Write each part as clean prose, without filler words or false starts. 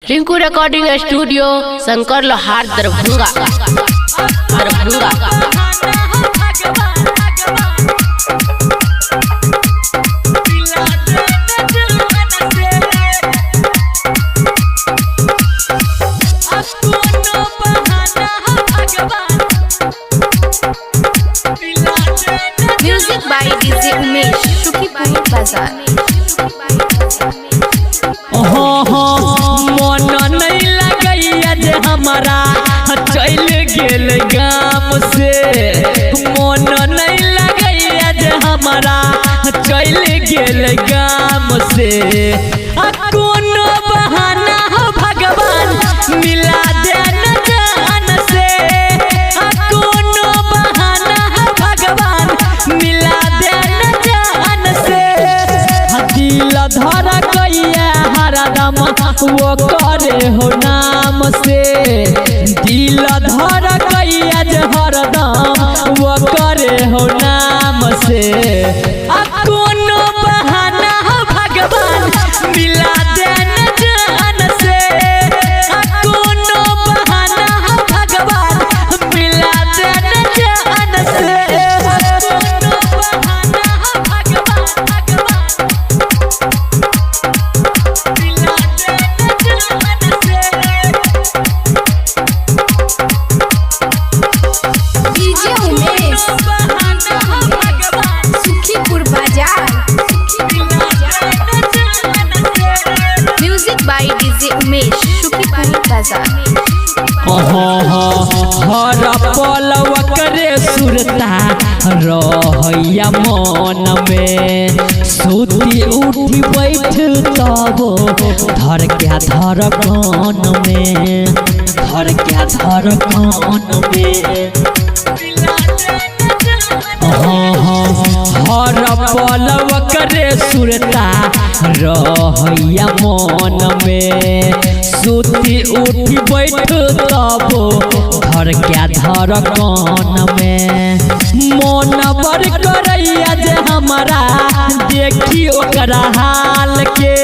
Rinku recording studio Shankar Lohar Darbhanga Darbhanga. Music by DJ Umesh, Sukhipur Bazar. हो मन नहीं लगैया जे हमारा चल गेल गाम से। मन नहीं लगैया जे हमारा चल गेल गाम से। आ कोनो बहाना हो भगवान मिला दे न जान से। आ कोनो बहाना हो भगवान मिला दे न जान से। दिल धर कैया हरदम वो करे हो नाम से। दिल धर कैया जे हरदम वो करे हो नाम से। आ कोनो बहाना हो भगवान मिला दे न जान से। आ कोनो बहाना हो भगवान मिला दे न जान से। कोनो बहाना हो भगवान DJ Umesh, Sukhipur Bazar. Music by DJ Umesh, Sukhipur Bazar. हर पल करे सुरता रहैया मन में। सुती उठी बैठ तब धर क्या धर कान में, धर क्या धर कान में। हर पल करे सुरता रहैया मन में। सुती उठी बैठ तब धर क्या धर कान में। मन बर करैया जे हमारा देखी ओकरा हाल के,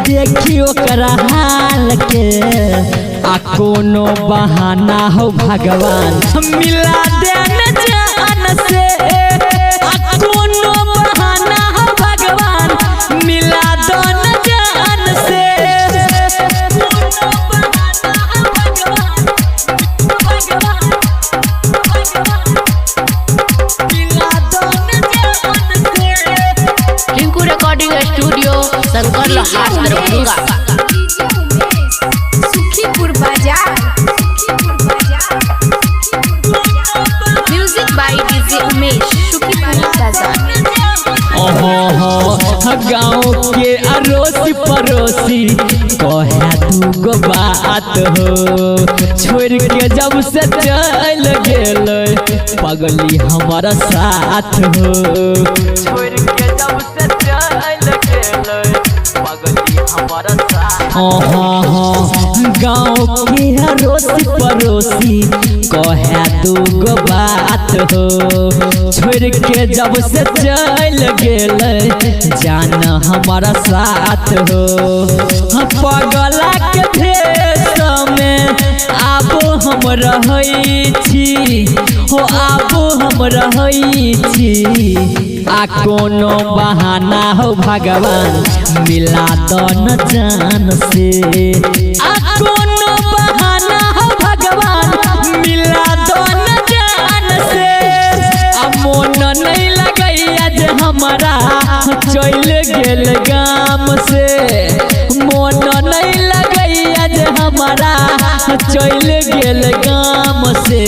देखी ओकरा हाल के। आ कोनो बहाना हो भगवान मिला दे न जान से। आ कोनो बहाना हो भगवान मिला दो न जान से। Rinku recording studio Shankar DJ Lohar Umesh, Darbhanga. DJ Umesh, Sukhipur Bazar. Music by DJ Umesh, Sukhipur Bazar. ओहो गाँव के अड़ोसी पड़ोसी कहे दूगो बात हो। छोड़ के जब से चल गेल पगली हमारा साथ हो। छोड़ के जब से चल गेल पगली हमारा साथ। ओहो गाँव के अड़ोसी पड़ोसी कहे दूगो बात हो। छोड़ के जब से चल गेल जान हमारा साथ हो। पगला के भेष में आब हम रहै छी, हो आब हम रहै छी। आ कोनो बहाना हो भगवान मिला दो न जान से। आ कोनो बहाना हो भगवान मिला दो न जान से। आ मोन नहीं लगैया जे हमारा चल गेल गाम से। मोन नहीं लगैया जे हमारा चल गेल गाम से।